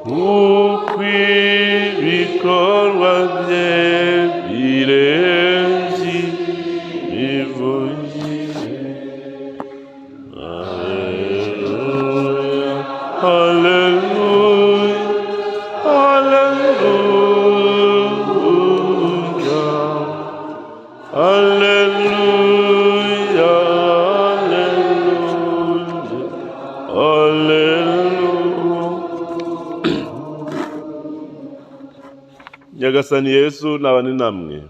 Kuko ibikorwa bye birenze imivugire. Haleluya, haleluya, haleluya, haleluya, haleluya, haleluya. Nyagasani Yesu nabane namwe.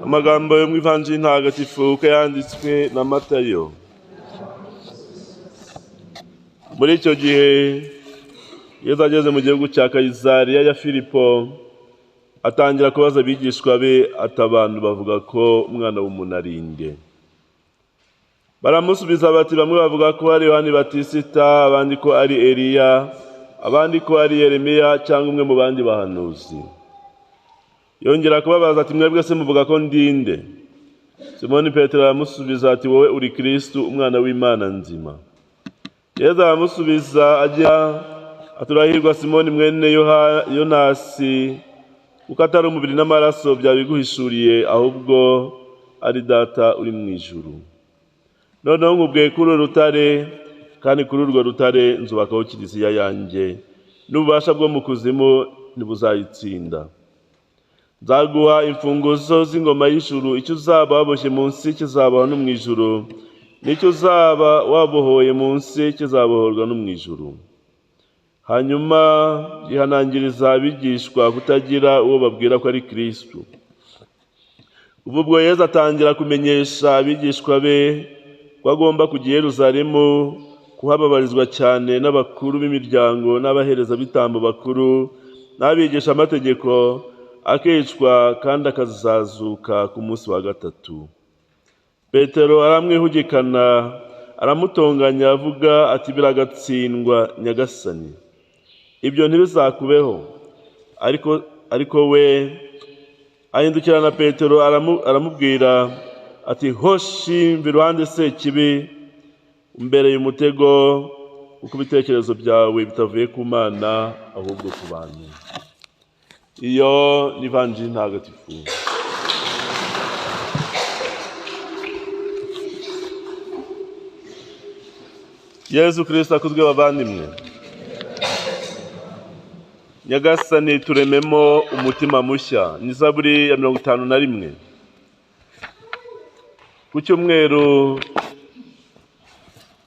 Amagambo yo mu Ivanjiri ntagatifu uko yanditswe na Matayo. Muri icyo gihe Yesu ageze mu gihugu cya Kayisariya ya Filipo, atangira kubaza abigishwa be ati: "Abantu bavuga ko Umwana w'umuntu ari nde?" Baramusubiza bati: "Bamwe bavuga ko ari Yohani Batisita, abandi ko ari Eliya, abandi ko ari Yeremiya cyangwa umwe mu bandi bahanuzi." Yongera kubabaza ati: "Mwebwe se muvuga ko ndi nde?" Simoni Petero aramusubiza ati: "Wowe uri Kristu, Umwana w'Imana nzima." Yezu aramusubiza agira ati: "Urahirwa Simoni mwene Yonasi, kuko atari umubiri n'amaraso byabiguhishuriye, ahubwo ari Data uri mu ijuru. Noneho nkubwiye kuri uru rutare, kandi kuri urwo rutare nzubakaho kiliziya yanjye, n'ububasha bwo mu kuzimu ntibuzayitsinda. Nzaguha imfunguzo z'ingoma y'ijuru. Icyo uzaba waboshye munsi kizabohwa no mu ijuru, n'icyo uzaba wabohoye munsi kizabohorwa no mu ijuru." Hanyuma yihanangiriza abigishwa kutagira uwo babwira ko ari Kristu. Kuva ubwo Yezu atangira kumenyesha abigishwa be ko agomba kujya i Yeruzalemu, kuhababarizwa cyane n'abakuru b'imiryango n'abaherezabitambo bakuru n'abigishamategeko, akicwa kandi akazazuka ku munsi wa gatatu. Petero aramwihugikana, aramutonganya, avuga ati: "Biragatsindwa Nyagasani, ibyo ntibizakubeho." Ariko we ahindukirana Petero, aramubwira ati: "Hoshi, mva iruhande Sekibi, umbereye umutego, kuko ibitekerezo byawe bitavuye ku Mana ahubwo ku bantu." Iyo ni Ivanjiri ntagatifu. Yezu Kristo akuzwe, bavandimwe. Nyagasani, turememo umutima mushya, ni Zaburi ya 51. Ku cyumweru,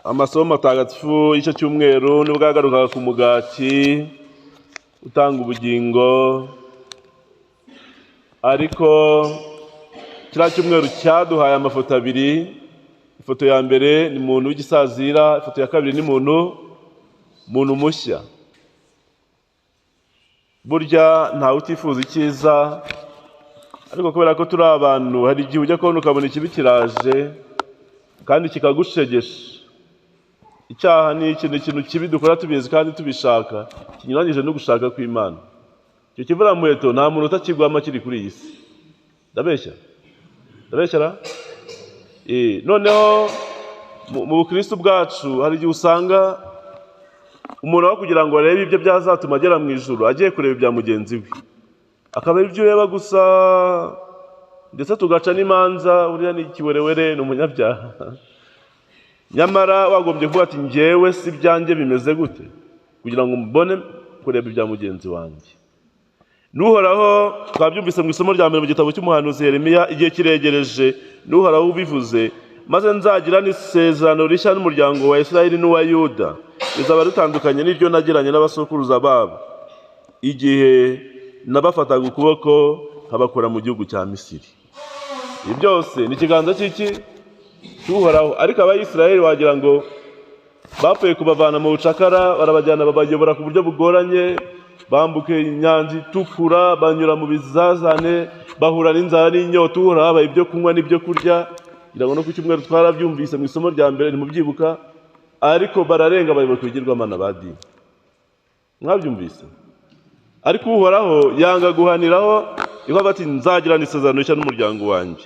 amasomo matagatifu y'icyo cyumweru nibwo yagarukaga ku mugati utanga ubugingo, ariko kiriya cyumweru cyaduhaye amafoto abiri. Ifoto ya mbere ni muntu w'igisazira, ifoto ya kabiri ni muntu mushya. Burya ntawe utifuza icyiza, ariko kubera ko turi abantu, hari igihe ujya kubona ukabona ikibi kiraje kandi kikagushegesha. Icyaha ni ikintu kibi dukora tubizi kandi tubishaka, kinyuranyije no gushaka kw'Imana. Icyo kivuramuheto nta muntu utakigwamo kiri kuri iyi si. Ndabeshya? Ndabeshya ra? Noneho mu bukristo bwacu hari igihe usanga umuntu aho kugira ngo arebe ibyo byazatuma agera mu ijuru, agiye kureba ibya mugenzi we, akaba ibyo ureba gusa, ndetse tugaca n'imanza: "Uriya ni ikiwerewere, ni umunyabyaha." Nyamara wagombye kuvuga ati: "Njyewe si ibyanjye bimeze gute kugira ngo mbone kureba ibya mugenzi wanjye?" N'Uhoraho twabyumvise mu isomo rya mbere mu gitabo cy'umuhanuzi Yeremiya: "Igihe kiregereje, n'Uhoraho ubivuze, maze nzagira n'isezerano rishya n'umuryango wa Isirayeli n'uwa Yuda, rizaba ritandukanye n'iryo nagiranye n'abasokuruza babo igihe nabafataga ukuboko nkabakura mu gihugu cya Misiri." Ibi byose ni ikiganza cy'iki? Cy'Uhoraho. Ariko Abayisiraheli wagira ngo bapfuye kubavana mu bucakara, barabajyana, babayobora ku buryo bugoranye, bambuka Inyanja Itukura, banyura mu bizazane, bahura n'inzara n'inyota. Uhoraho abaha ibyo kunywa n'ibyo kurya. Ngira ngo no ku cyumweru twarabyumvise mu isomo rya mbere, ntimubyibuka? Ariko bararenga, bayoboka ibigirwamana ba dini. Mwabyumvise? Ariko Uhoraho yanga guhaniraho Niko bati nzagirana isezerano rishya n'umuryango wanjye.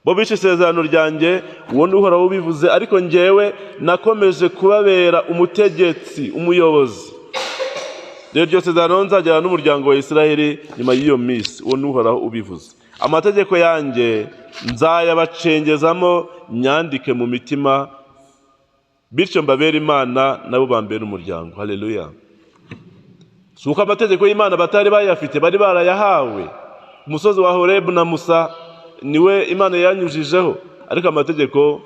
Bo bishe isezerano ryanjye, uwo ni Uhoraho ubivuze, ariko njyewe nakomeje kubabera umutegetsi, umuyobozi. Rero iryo sezerano nzagirana n'umuryango wa Isiraheli nyuma y'iyo minsi, uwo ni Uhoraho ubivuze. Amategeko yanjye nzayabacengezamo, nyandike mu mitima, bityo mbabere Imana nabo bambere umuryango. Haleluya! Si uko amategeko y'Imana batari bayafite, bari barayahawe ku musozi wa Horebu na Musa, niwe Imana yanyujijeho, ariko amategeko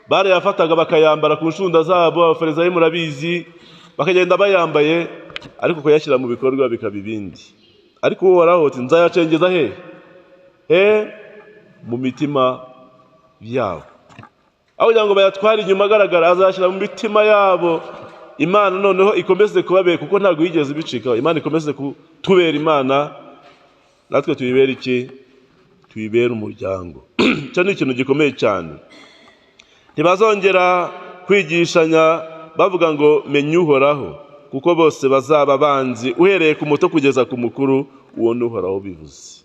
barayafataga bakayambara ku nshunda zabo. Abafarisayo murabizi, bakagenda bayambaye, ariko kuyashyira mu bikorwa bikaba ibindi. Ariko Uhoraho ati nzayacengeza he he mu mitima yabo. Aho kugira ngo bayatware inyuma agaragara, azashyira mu mitima yabo. Imana noneho ikomeze kubabera, kuko ntabwo yigeze ibicikaho. Imana ikomeze kutubera Imana, natwe tuyibere iki? Tuyibere umuryango. Icyo ni ikintu gikomeye cyane. Ntibazongera kwigishanya bavuga ngo menya Uhoraho, kuko bose bazaba banzi, uhereye ku muto kugeza ku mukuru. Uwo ni Uhoraho bivuze.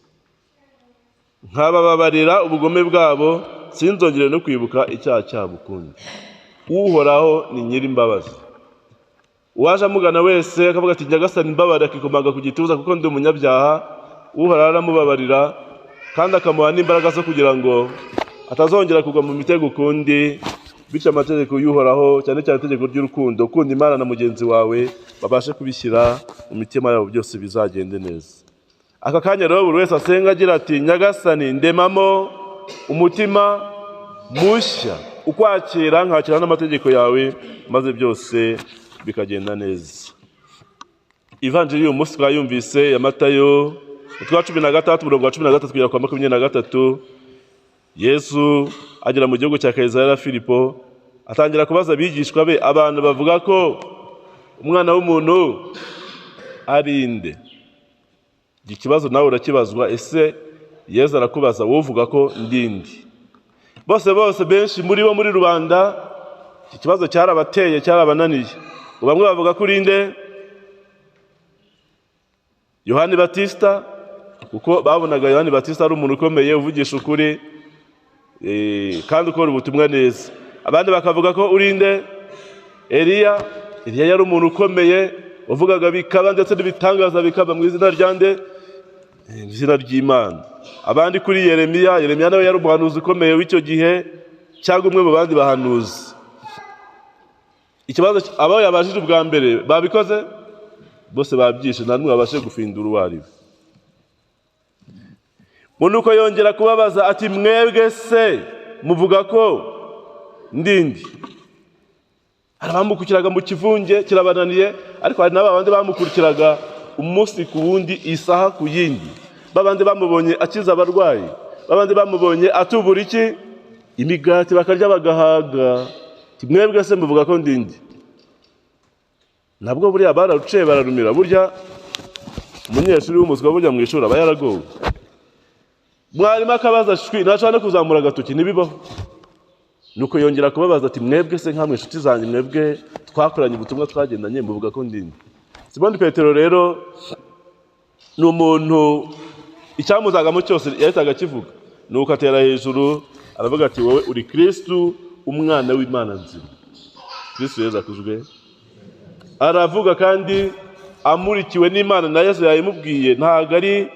Nkabababarira ubugome bwabo, sinzongere no kwibuka icyaha cyabo ukundi. Uhoraho ni nyir'imbabazi. Uwaje amugana wese akavuga ati Nyagasani mbabarira, akikomanga ku gituza kuko ndi umunyabyaha, Uhoraho aramubabarira kandi akamuha n'imbaraga zo kugira ngo atazongera kugwa mu mitego ukundi. Bityo amategeko y'Uhoraho, cyane cyane itegeko ry'urukundo, ukunda Imana na mugenzi wawe, babashe kubishyira mu mitima yabo, byose bizagende neza. Aka kanya rero buri wese asenga agira ati Nyagasani ndemamo umutima mushya ukwakira, nkakira n'amategeko yawe, maze byose bikagenda neza. Ivanjiri y'uyu munsi twayumvise ya Matayo umutwe wa 16, umurongo wa 13 kugera kwa 23. Yesu agera mu gihugu cya Kayisariya Filipo, atangira kubaza abigishwa be: abantu bavuga ko umwana w'umuntu ari nde? Iki kibazo nawe urakibazwa. Ese Yesu arakubaza, wowe uvuga ko ndi nde? Bose bose, benshi muri bo, muri rubanda, iki kibazo cyarabateye, cyarabananiye. Bamwe bavuga ko uri nde? Yohani Batista, kuko babonaga Yohani Batista ari umuntu ukomeye, uvugisha ukuri kandi ukora ubutumwa neza. Abandi bakavuga ko uri nde? Eliya. Eliya yari umuntu ukomeye, wavugaga bikaba, ndetse n'ibitangaza bikaba mu izina rya nde? Mu izina ry'Imana. Abandi kuri Yeremiya. Yeremiya nawe yari umuhanuzi ukomeye w'icyo gihe, cyangwa umwe mu bandi bahanuzi. Ikibazo abo yabajije ubwa mbere babikoze bose babyishe, nta n'umwe wabashe gufindura uwo ari we. Nuko yongera kubabaza ati mwebwe se muvuga ko ndindi? Hari abamukurikiraga mu kivunge kirabananiye, ariko hari n'abandi bamukurikiraga umunsi ku wundi, isaha ku yindi, babandi bamubonye akiza abarwayi, babandi bamubonye atubura iki imigati bakarya bagahaga. Mwebwe se muvuga ko ndindi? Nabwo buriya bararuciye bararumira. Burya umunyeshuri w'umuswa burya mu ishuri aba yaragowe. Mwarimu akabaza shwi, ntashobora no kuzamura agatoki, ntibibaho. Nuko yongera kubabaza ati mwebwe se nkamwe inshuti zanjye, mwebwe twakoranye ubutumwa, twagendanye, muvuga ko ndindi? Simoni Petero rero ni umuntu icyamuzagamo cyose yahitaga akivuga. Nuko atera hejuru aravuga ati wowe uri Kristu, umwana w'Imana nzima. Kristu Yezu akuzwe. Aravuga kandi amurikiwe n'Imana, na Yesu yayimubwiye. Ntabwo ari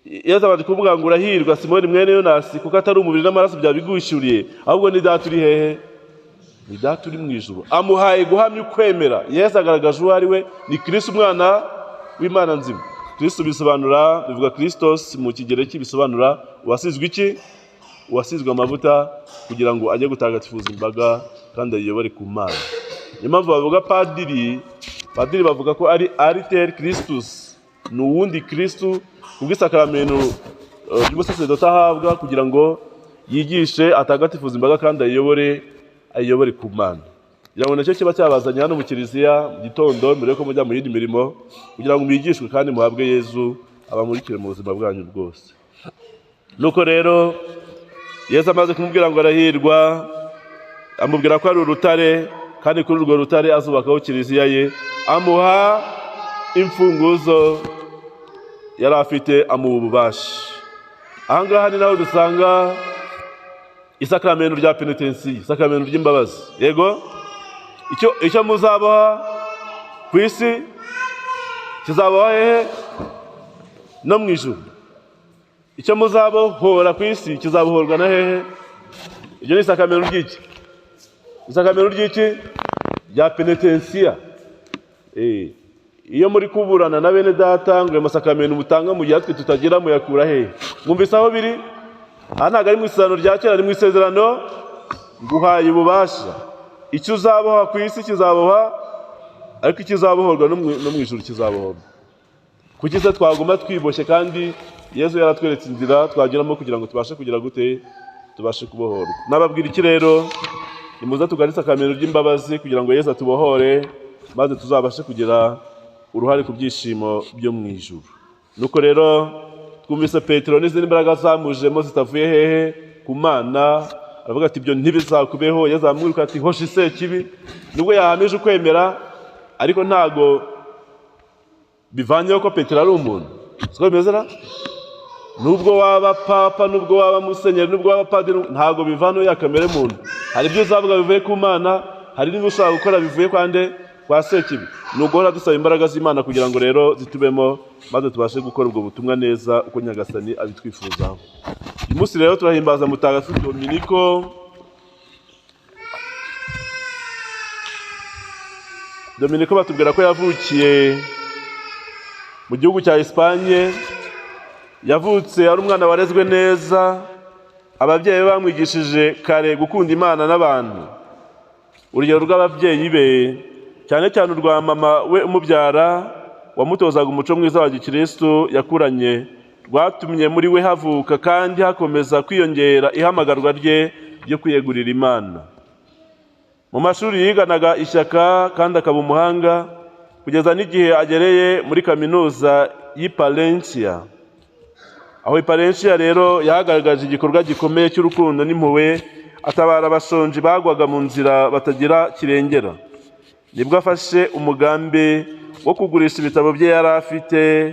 Yesu abanje kuvuga ngo urahirwa Simoni mwene Yonasi, kuko atari umubiri n'amaraso byabigushyuriye, ahubwo ni Data uri hehe? Ni Data uri mu ijuru. Amuhaye guhamya ukwemera. Yesu agaragaje uwo ari we, ni Kristo umwana w'Imana nzima. Kristo bisobanura, bivuga Christos mu Kigereki, bisobanura uwasizwe iki? Uwasizwe amavuta kugira ngo ajye gutagatifuza imbaga kandi ayiyobore ku Mana. Niyo mpamvu bavuga padiri, padiri bavuga ko ari aliter Christus, ni uwundi Kristu, kubw'isakaramento ry'umusaseredoti ahabwa kugira ngo yigishe, atagatifuza imbaga kandi ayiyobore ku Mana. Kugira ngo nacyo kiba cyabazanye hano mu kiliziya mu gitondo mbere yuko mujya mu yindi mirimo, kugira ngo mwigishwe kandi muhabwe Yezu abamurikire mu buzima bwanyu bwose. Nuko rero Yesu amaze kumubwira ngo arahirwa, amubwira ko ari urutare, kandi kuri urwo rutare azubakaho kiliziya ye, amuha imfunguzo Yari afite amuha ububasha. Aha ngaha ni naho dusanga isakaramentu rya penetensiya, isakaramentu ry'imbabazi. Yego, icyo muzaboha ku isi kizabaho hehe? No mu ijuru. Icyo muzabohora ku isi kizabohorwa na hehe? Iryo ni isakaramentu ry'iki? Isakaramentu ry'iki? Rya penetensiya. Iyo muri kuburana na bene data ngo ayo masakaramentu mutanga mu gihe twe tutagira, muyakura hehe? Mwumvise aho biri? Aha ntabwo ari mu isezerano rya kera, ni mu isezerano. Nguhaye ububasha, icyo uzaboha ku isi kizaboha, ariko ikizabohorwa no mu ijuru kizabohorwa. Kuki se twaguma twiboshye kandi Yezu yaratweretse inzira twageramo kugira ngo tubashe kugira gute? Tubashe kubohorwa. Nababwira iki rero? Nimuze tugane isakaramentu ry'imbabazi kugira ngo Yezu atubohore, maze tuzabashe kugira uruhare ku byishimo byo mu ijuru. Nuko rero twumvise Petero n'izindi mbaraga zamujemo zitavuye hehe? Ku Mana. Aravuga ati ibyo ntibizakubeho. Yezu aramwiruka ati hoshi sekibi. Nubwo yahamije ukwemera, ariko ntago bivanyeho ko Petero ari umuntu. Siko bimeze ra? Nubwo waba papa, nubwo waba musenyeri, nubwo waba padiri, ntago bivanaho ya kamere muntu. Hari ibyo uzavuga bivuye ku Mana, hari n'ibyo ushobora gukora bivuye kwa nde? Kwa sekibi. Ni uguhora dusaba imbaraga z'Imana kugira ngo rero zitubemo, maze tubashe gukora ubwo butumwa neza uko Nyagasani abitwifuzaho. Uyu munsi rero turahimbaza Mutagatifu Dominiko. Dominiko batubwira ko yavukiye mu gihugu cya Espanye. Yavutse ari umwana warezwe neza, ababyeyi be bamwigishije kare gukunda Imana n'abantu. Urugero rw'ababyeyi be, cyane cyane urwa mama we umubyara wamutozaga umuco mwiza wa gikristo yakuranye, rwatumye muri we havuka kandi hakomeza kwiyongera ihamagarwa rye ryo kwiyegurira Imana. Mu mashuri yiganaga ishyaka kandi akaba umuhanga, kugeza n'igihe agereye muri kaminuza y'i Palencia. Aho i Palencia rero yahagaragaje igikorwa gikomeye cy'urukundo n'impuhwe, atabara abashonji bagwaga mu nzira batagira kirengera. Nibwo afashe umugambi wo kugurisha ibitabo bye yari afite,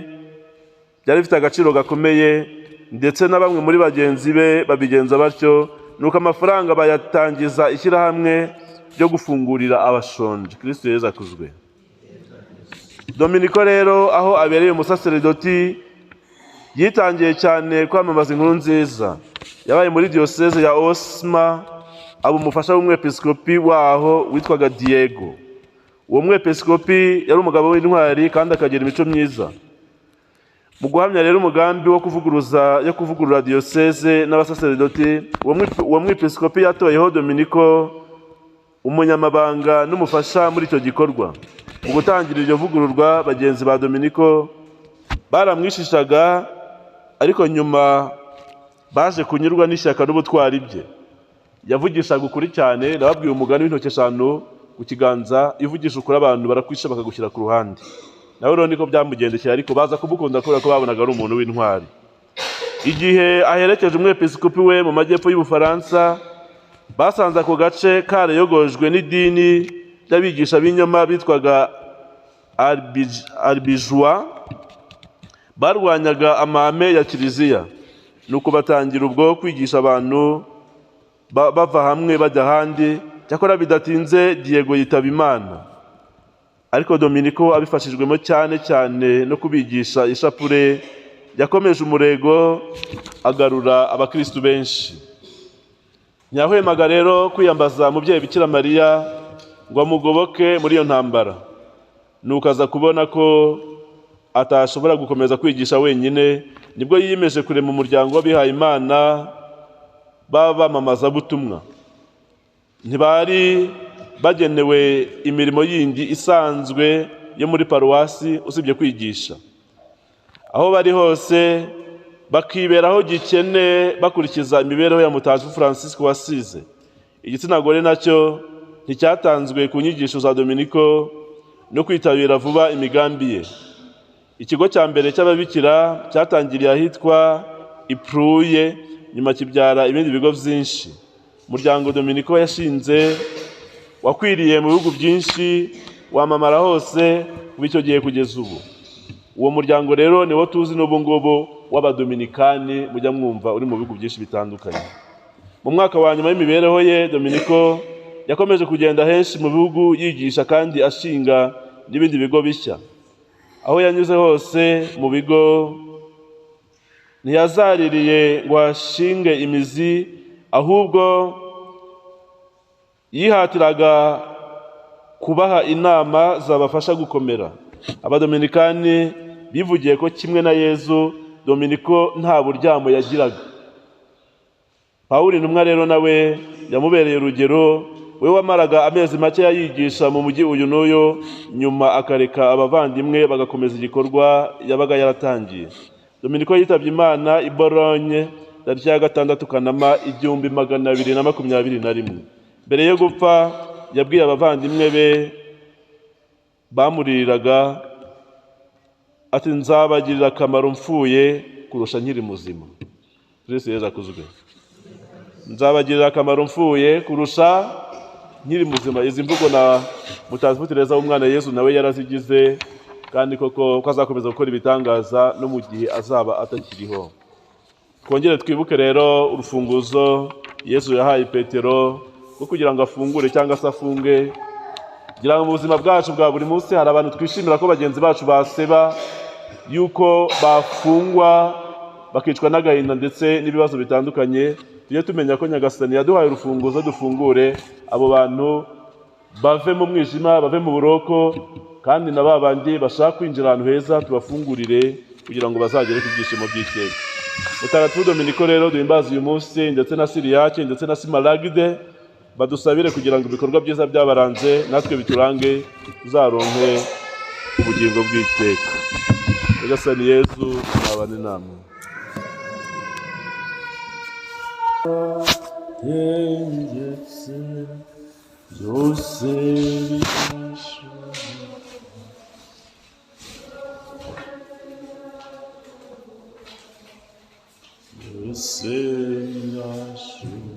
byari bifite agaciro gakomeye, ndetse na bamwe muri bagenzi be babigenza batyo. Nuko amafaranga bayatangiza ishyirahamwe ryo gufungurira abashonji. Kristo Yezu akuzwe. Dominiko rero aho abereye umusaseredoti yitangiye cyane kwamamaza inkuru nziza. Yabaye muri diyoseze ya Osma, aba umufasha w'umwepiskopi waho witwaga Diego. Uwo mwepiskopi yari umugabo w'intwari kandi akagira imico myiza. Mu guhamya rero umugambi wo kuvuguruza yo kuvugurura diyoseze n'abasaseredoti, uwo mwepiskopi yatoyeho Dominiko umunyamabanga n'umufasha muri icyo gikorwa. Mu gutangira iryo vugururwa, bagenzi ba Dominiko baramwishishaga, ariko nyuma baje kunyurwa n'ishyaka n'ubutwari bye. Yavugishaga ukuri cyane. Nababwiye umugani w'intoki eshanu ku kiganza, ivugisha ukuri abantu barakwisha bakagushyira ku ruhande. Nawe rero niko byamugendekeye, ariko baza kumukunda kubera ko babonaga ari umuntu w'intwari. Igihe aherekeje umwepiskopi we mu majyepfo y'Ubufaransa, basanze ako gace karayogojwe n'idini ry'abigisha b'inyoma bitwaga Albigeois, barwanyaga amahame ya Kiliziya. Nuko batangira ubwo kwigisha abantu bava hamwe bajya ahandi. Cyakora bidatinze Diego yitaba Imana, ariko Dominiko abifashijwemo cyane cyane no kubigisha ishapure, yakomeje umurego agarura abakristu benshi. Ntiyahwemaga rero kwiyambaza umubyeyi Bikira Mariya ngo amugoboke muri iyo ntambara. Nuko aza kubona ko atashobora gukomeza kwigisha wenyine, nibwo yiyemeje kurema umuryango w'abihaye Imana b'abamamazabutumwa. Ntibari bagenewe imirimo yindi isanzwe yo muri paruwasi usibye kwigisha. Aho bari hose bakiberaho gikene, bakurikiza imibereho ya Mutagatifu Francisco wasize. Igitsina gore nacyo nticyatanzwe ku nyigisho za Dominiko no kwitabira vuba imigambi ye. Ikigo cya mbere cy'ababikira cyatangiriye ahitwa Ipruye, nyuma kibyara ibindi bigo byinshi. Umuryango Dominiko yashinze wakwiriye mu bihugu byinshi, wamamara hose kuva icyo gihe kugeza ubu. Uwo muryango rero niwo tuzi n'ubu ngubu w'abadominikani, mujya mwumva uri mu bihugu byinshi bitandukanye. Mu mwaka wa nyuma y'imibereho ye, Dominiko yakomeje kugenda henshi mu bihugu yigisha kandi ashinga n'ibindi bigo bishya. Aho yanyuze hose mu bigo ntiyazaririye ngo ashinge imizi, ahubwo yihatiraga kubaha inama zabafasha gukomera. Abadominikani bivugiye ko kimwe na Yezu, Dominiko nta buryamo yagiraga. Pawulo intumwa rero nawe yamubereye urugero, we wamaraga amezi make yigisha mu mujyi uyu n'uyu, nyuma akareka abavandimwe bagakomeza igikorwa yabaga yaratangiye. Dominiko yitabye Imana i Bolonye tariki ya 6 Kanama 1221. Mbere yo gupfa yabwiye abavandimwe be bamuririraga ati: nzabagirira akamaro mfuye kurusha nkiri muzima. Kristo Yezu akuzwe. Nzabagirira akamaro mfuye kurusha nkiri muzima. Izi mvugo na Mutagatifu Tereza w'umwana Yezu nawe yarazigize, kandi koko ko azakomeza gukora ibitangaza no mu gihe azaba atakiriho. Twongere twibuke rero urufunguzo Yezu yahaye Petero rwo kugira ngo afungure cyangwa se afunge. Kugira ngo mu buzima bwacu bwa buri munsi hari abantu twishimira ko bagenzi bacu baseba, yuko bafungwa bakicwa n'agahinda ndetse n'ibibazo bitandukanye. Tujye tumenya ko Nyagasani yaduhaye urufunguzo, dufungure abo bantu bave mu mwijima, bave mu buroko, kandi na ba bandi bashaka kwinjira ahantu heza tubafungurire kugira ngo bazagere ku byishimo by'iteka. Mutagatifu Dominiko rero duhimbaza uyu munsi, ndetse na Siriyake ndetse na Simaragide, badusabire kugira ngo ibikorwa byiza byabaranze natwe biturange, tuzaronke ubugingo bw'iteka. Nyagasani Yezu nabane namwe. Tegetse byose birashoboka. Byose birashoboka.